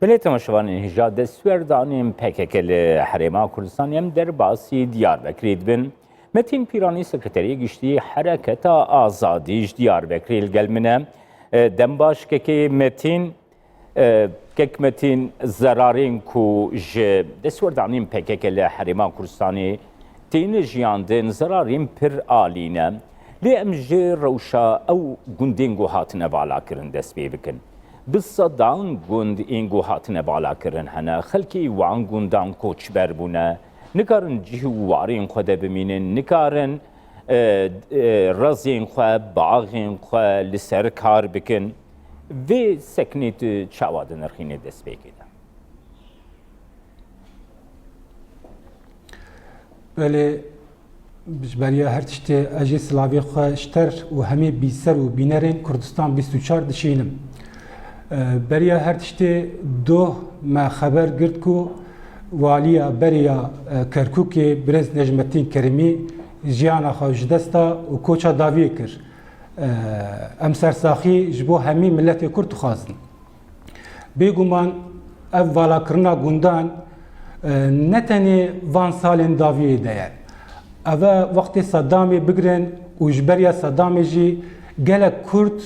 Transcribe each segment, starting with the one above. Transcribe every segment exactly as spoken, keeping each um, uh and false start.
Belê temaşevanên hêja, destwerdanên P K K li Herêma Kurdistanê em derbasî Diyarbekirê dibin. Metîn Pîranî, Sekreterê Giştî Hereketa Azadî ji Diyarbekirê li gel min e. E, dem baş kekê Metîn. E, kek Metîn, zerarên ku ji destwerdanên P K K li Herêma Kurdistanê têne jiyandin, zerarên pir alî ne. Lê em ji rewşa ew gundên ku hatine valakirin dest pê bikin. Bi sedan gund ên ku hatine valakirin hene. Xelkê wan gundan koçber bûne. Nikarin cih û warên xwe de bimînin. Nikarin, e, e, rezên xwe, baxên xwe li ser kar bikin. Vê sekinê tu çawa dinirxînî destpêkê de? Belê, ji beriya her tiştê ez jî silavê xwe ji te û hemî bîser û bînerên Kurdistan bîst û çar dişînim. E, beriya her tiştê doh me xeber girt ku waliya beriya, e, Kerkûkê birêz Necmettin Kerimî jiyana xwe ji dest da û koça dawiyê kir. E, em sersaxî ji bo hemî miletê Kurd dixwazin. Bêguman ev valakirina gundan, e, ne tenê van salên dawiyê de ye. Ev e wextê Sedamê bigirin û ji beriya Sedamê jî gelek Kurd,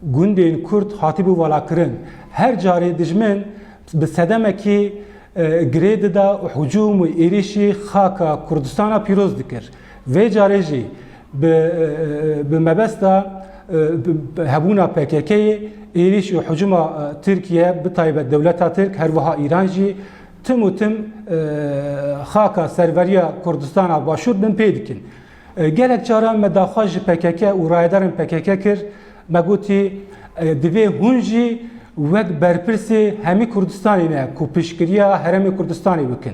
gundên Kurd hatibû valakirin. Her carê dijmin bi sedemekî, e, girê dida û hicûm û êrîşî xaka Kurdistana pîroz dikir. Vê carê jî bi, e, bi mebesta, e, bi, bi hebûna P K K'yê êrîş û hicûma, e, Tirkiye, bi taybet dewleta Tirk, her wiha Îran jî tim û tim, e, xaka serveriya Kurdistana Başûr bin pê dikin. E, gelek caran me daxwaz ji P K K û rayedarên P K K kir, me gotî, e, divê hûn jî wek berpirsê hemî Kurdistanê ne ku piştgiriya Herêmê Kurdistanê bikin.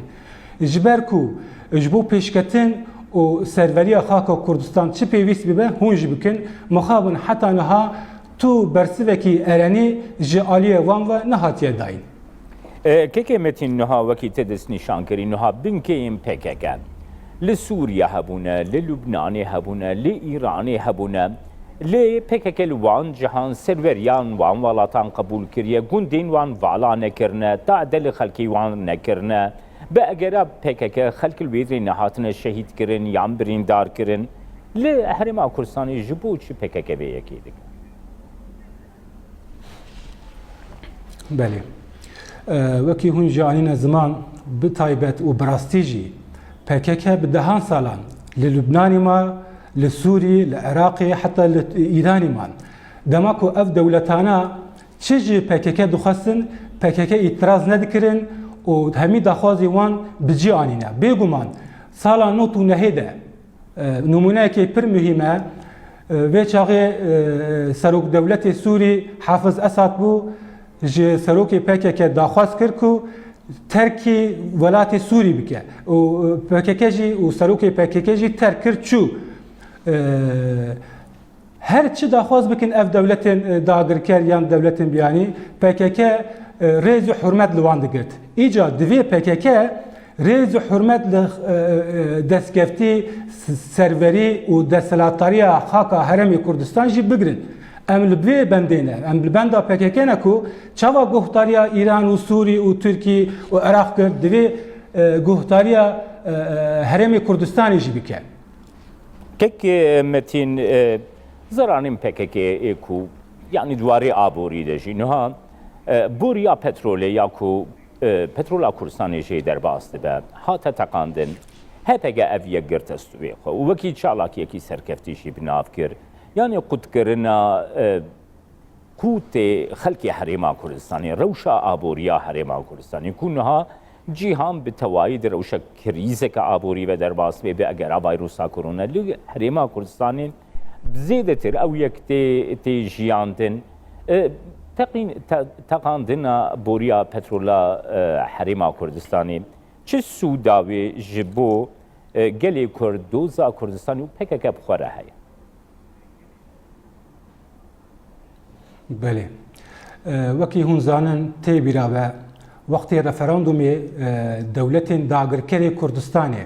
Ji ber ku ji bo pêşketin û serveriya xaka Kurdistan çi pêwîst bibe, hûn jî bikin. Mixabin heta niha tu bersivekî erenî ji aliyê wan ve nehatiye dayîn. E, Kekê Metîn, niha wekî te destnîşan kirî, niha binkeyên P K K li Sûriye hebûne, li Lubnanê hebûne, li Îranê hebûne. Lê P K K li wan cihan serweriyan wan welatan qebûl kiriye, gundên wan vala nekirine, tade li xelkê wan nekirine. Bi egera P K K xelk li wê derê nehatine şehîd kirin yan birîndar kirin. Li Herêma Kurdistanê ji bo çi P K K vê yekê dike? Belê. E, wekî hûn jî anîne ziman, bi taybet û bi rastî jî P K K bi dehan salan li Lubnanê ma, li Sûrî, li Iraqê, heta li Îranê man. Dema ku ev dewletana çi ji P K K dixwestin, P K K îtiraz nedikirin û hemî daxwazê wan bi cî anîne. Bêguman sala nod û nehê de, e, nimûneyekê pir muhîm e. E, vê çaxê, e, serok dewletê Sûrî Hafiz Esad bû, ji serokê P K K daxwaz kir ku terkî welatê Sûrî bike. Û, e, P K K jî û serokê P K K jî terk kir, çû. E, Her çi daxwaz bikin ev dewletên, e, dagirker yan dewletên biyanî, P K K, e, rêz û hurmet li wan digirt. Îca divê P K K rêz û hurmet li, e, e, destkeftî, s-, serwerî û desthilatdariya xaka Herêmê Kurdistan jî bigirin. Em li vê bendê ne. Em li benda P K K ne ku çawa guhdariya Îran û Sûrî û Tirkî û Iraq kir, divê, e, guhdariya, e, e, Herêmê Kurdistanê jî bike. Kek, e, Metîn, e, zeranên P K K ê ku, yanî di warê aborî de jî niha, e, boriya petrolê ya ku, e, petrola Kurdistanê jê derbas dibe, hate teqandin. H P G ev yek girte stûyê xwe û wekî çalakiyekî serkeftî jî bi nav kir. Yanî qutkirina, e, ku tê xelkê Herêma Kurdistanê, rewşa aboriya Herêma Kurdistanê, ku niha cîhan bi tewayî di rewşa krîzeke aborî ve derbas bê, bi egera vayrusa korona li Herêma Kurdistanê zêdetir ew yek tê, tê jiyandin. E, teqîn-, te-, teqandina boriya petrola, e, Herêma Kurdistanê çi sûda wê ji bo, e, gelê Kurd, doza Kurdistanê û P K K bi xwe re heye? Belê. E, wekî hûn zanin, tê bîra be, wextê referandumê, e, dewletên dagirkerê Kurdistanê,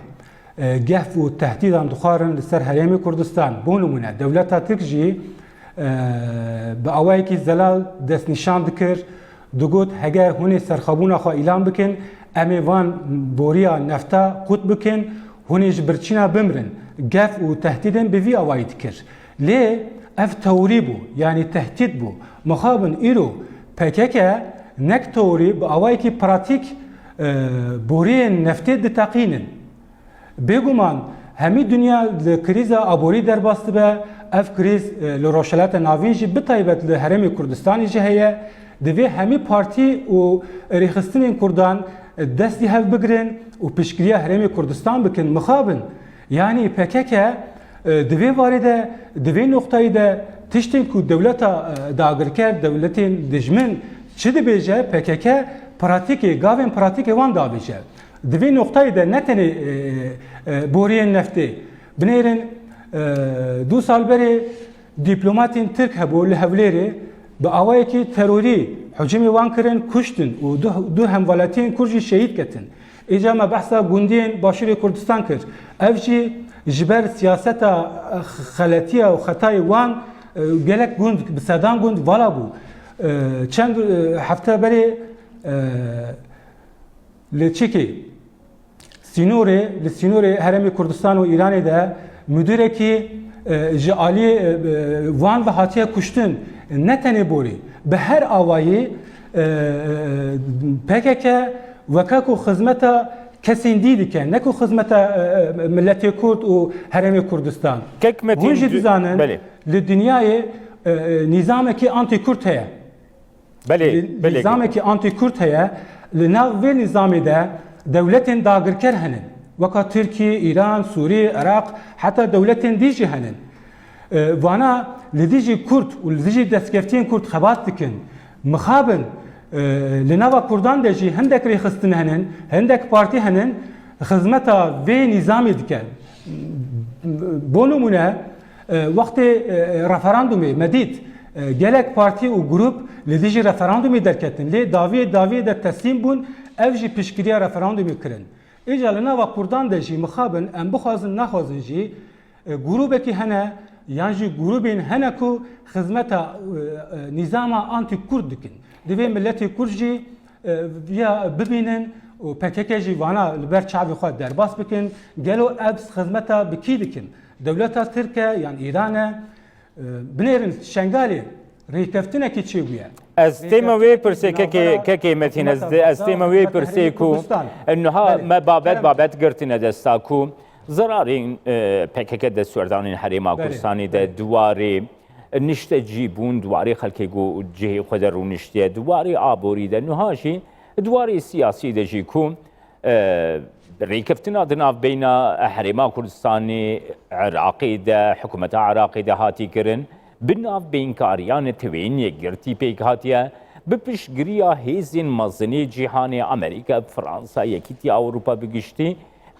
e, gef û tehdîdan dixwarin li ser Herêmê Kurdistan. Bo nimûne, dewleta Tirk jî, e, bi awayekî zelal destnîşan dikir Digot, heger hûn ê serxwebûna xwe îlan bikin, em ê van boriya nefta qut bikin, hûn ê ji birçîna bimirin. Gef û tehdîdên bi vî awayî dikir. Lê ev teorî bû, yanî tehdîd bû. Mixabin îro P K K nek teorî, bi awayekî pratîk, e, boriyên neftê diteqînin. Bêguman hemî dinya li krîza aborî derbas dibe. Ev krîz, e, li Rojhilata Navîn jî, bi taybet li Herêmê Kurdistanê jî heye. Divê hemî partî û rêxistinên Kurdan, e, dest bi hev bigirin û piştgiriya Herêmê Kurdistan bikin. Mixabin, yanî P K K, e, di vê warê de, di vê noqtayê de tiştên ku dewleta, e, dagirker, dewletên dijmin çi dibêje, P K K pratîkê, gavên pratîkê wan dabêje. Di vê noqtayê de ne tenê, e, e, boriyên neftê. Binêrin, e, du sal berê dîplomatên Tirk hebû li Hewlêrê, bi awayekî terorî hicûmê wan kirin, kuştin û du, du hemwelatiyên Kurd jî şehîd ketin. Îca me behsa gundiyên Başûrê Kurdistan kir. Ev jî ji ber siyaseta, e, xeletiya û xetayê wan, e, gelek gund, bi sedan gund vala bû. E, çend, e, hefte berê, e, Li çikê sînorê, li sînorê Herêmê Kurdistan û Îranê de müdûrekî, e, ji aliyê, e, e, wan ve hatiye kuştin. Ne tenê borî, bi her awayî, e, e, P K K weke ku xizmeta kesên dî dike, ne ku xizmeta, e, e, miletê Kurd û Herêmê Kurdistan. Kek Metin, Hûn jî dü-, dizanin, belê. Li dinyayê, e, e, nîzamekî antî-Kurd heye. Belê, Li-, belê. Nîzamekî antî-Kurd heye. Li nav vê nîzamê de dewletên dagirker henin. Weka Tirkî, Îran, Sûrî, Iraq, heta dewletên dî jî henin. E, vana li dijî Kurd û li dijî destkeftiyên Kurd xebat dikin. Mixabin, e, li nava Kurdan de jî hindek rêxistin henin, hindek partî henin, xizmeta vê nîzamê dikin. Bo nimûne, E, wextê, e, referandumê me dît, e, gelek partî û grûp li dijî referandumê derketin. Lê dawiyê dawiyê de teslîm bûn, ev jî piştgiriya referandumê kirin. Îca li nava Kurdan de jî mixabin, em bixwazin naxwazin jî, e, grûbekî hene, yan jî grûbên hene ku xizmeta, e, e, nîzama antî-Kurd dikin. Divê miletê Kurd jî, e, viya bibînin û P K K jî vana li ber çavê xwe derbas bikin. Gelo ev xizmeta bi kî dikin? Dewleta Tirk e yan Îran e? E, binêrin Şengalê rêkeftinekî çêbûye. Ez tême wê pirsê kekê, kekê Metin, ez, ez tême wê pirsê ku niha me babet, babet girtine desta ku zerarên, e, P K K destwerdanên Herêma Kurdistanê de di warê niştecîbûn, di warê xelkê ku cihê xwe de rûniştiye, di warê aborî de, niha jî di warê siyasî de jî ku, e, rêkeftina di navbeyna Herêma Kurdistanê, Iraqê de, hikûmeta Iraqê de hatî kirin, bi navbeynkariya Neteweyên Yekgirtî pêk hatiye, bi piştgiriya hêzên mezinê cîhanê, Amerîka, Fransa, Yekîtiya Ewropa bi giştî,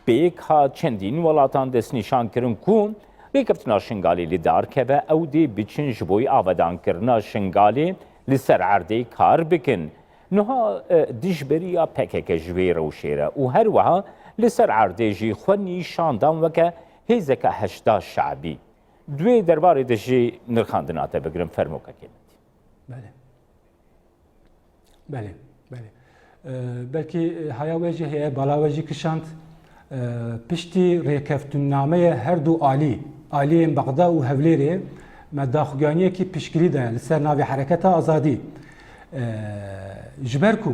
pêk hat çendîn welatan destnîşan kirin ku rêkeftina Şingalê li dar keve, ew dê biçin ji bo avedankirina Şingalê li ser erdê kar bikin. Niha, e, dijberiya P K K ji vê rewşê re û her wiha li ser erdê jî xwe nîşan dan weke hêzeke heşda şabî. Di wê derbarê de jî nirxandina te bigirim, fermo kekê min. Belê. Belê, belê. E, belkî, e, haya we jî heye, bala we jî kişand. E, piştî rêkeftinnameya her du alî, aliyên Bexda û Hewlêrê, me daxuyaniyekî piştgirî daye li ser navê Hereketa Azadî. E, ji ber ku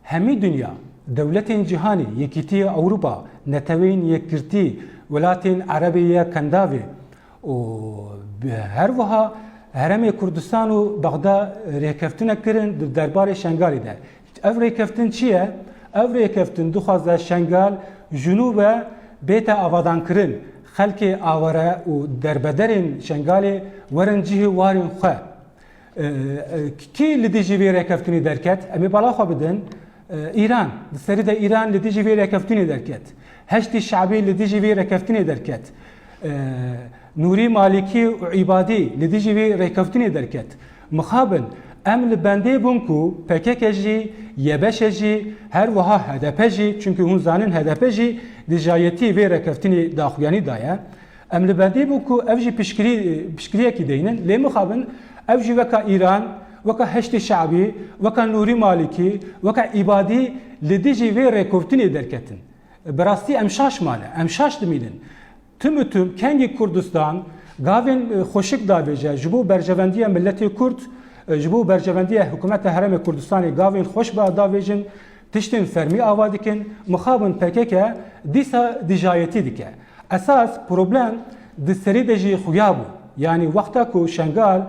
hemî dinya, dewletên cîhanê, Yekîtiya Ewropa, Neteweyên Yekgirtî, welatên Erebê ya Kendavê, û bi-, her wiha Herêmê Kurdistan û Bexda rêkeftinek kirin di derbarê Şengalê de. Ev rêkeftin çi ye? Ev rêkeftin dixwaze Şengal ji nû ve bête avadankirin. Xelkê aware û derbederên Şengalê werin cihê warên xwe. E, e, kî li dijî vê rêkeftinê derket? Em ê bala xwe bidin. E, Îran, di serî de Îran li dijî vê rêkeftinê derket. Heşdî Şebî li dijî vê rêkeftinê derket. E, Nûrî Malîkî û Îbadî li dijî vê rêkeftinê derket. Mixabin, em li bendê bûn ku P K K jî, Y B Ş jî, her wiha H D P jî, çimkî hûn zanin H D P jî dijayetî vê rêkeftinê daxuyanî daye. Em li bendê bûn ku ev jî piştgirî-, piştgiriyekî deynin. Lê mixabin, ev jî weka Îran, Weke Heşdê Şe'bî, weke Nûrî Malîkî, weke Îbadî li dijî vê rêkeftinê derketin. Bi rastî em şaş mane, em şaş dimînin. Tim û tim kengî Kurdistan gavên, e, xweşik davêje ji bo berjevendiya miletê Kurd, e, ji bo berjevendiya hikûmeta Herêmê Kurdistanê gavên xweş ba davêjin, tiştên fermî ava dikin, mixabin P K K dîsa dijayetî dike. Esas problem di serî de jî xuya bû. Yanî wexta ku Şengal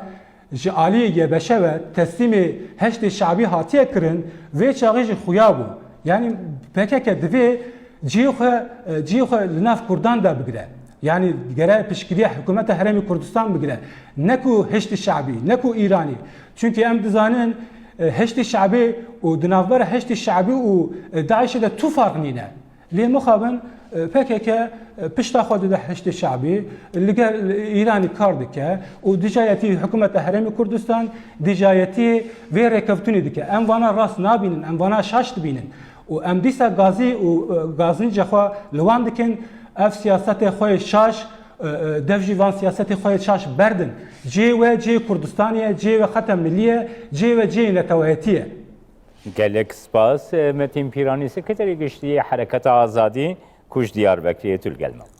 ji aliyê Y B Ş ve teslîmê Heşdê Şe'bî hatiye kirin, vê çaxê jî xuya bû. Yanî P K K divê cihê xwe, cihê xwe li nav Kurdan de bigire. Yanî gere piştgiriya hikûmeta Herêmê Kurdistan bigire. Ne ku Heşdê Şe'bî, ne ku Îranî. Çunkî em dizanin, e, Heşdê Şe'bî û di navbera Heşdê Şe'bî û, e, DAIŞê de tu farq nîne. Lê mixabin, e, P K K, e, pişta xwe dide Heşdê Şe'bî, li gel Îranî kar dike û dijayetî hikûmeta Herêmê Kurdistan, dijayetî vê rêkeftinê dike. Em vana rast nabînin, em vana şaş dibînin. Û em dîsa gazî û, e, gazinca xwe li wan dikin, ev siyasetê xwe yê şaş, e, e, dev jî van siyasetê xwe yê şaş berdin. Cihê we cihê Kurdistanê ye, cihê we xeta milî ye, cihê we cihê neteweyetî ye. Gelek spas, e, Metîn Pîranî, Sekreterê Giştî yê Hereketa Azadî, ku ji Diyarbekirê tu li gel me bû.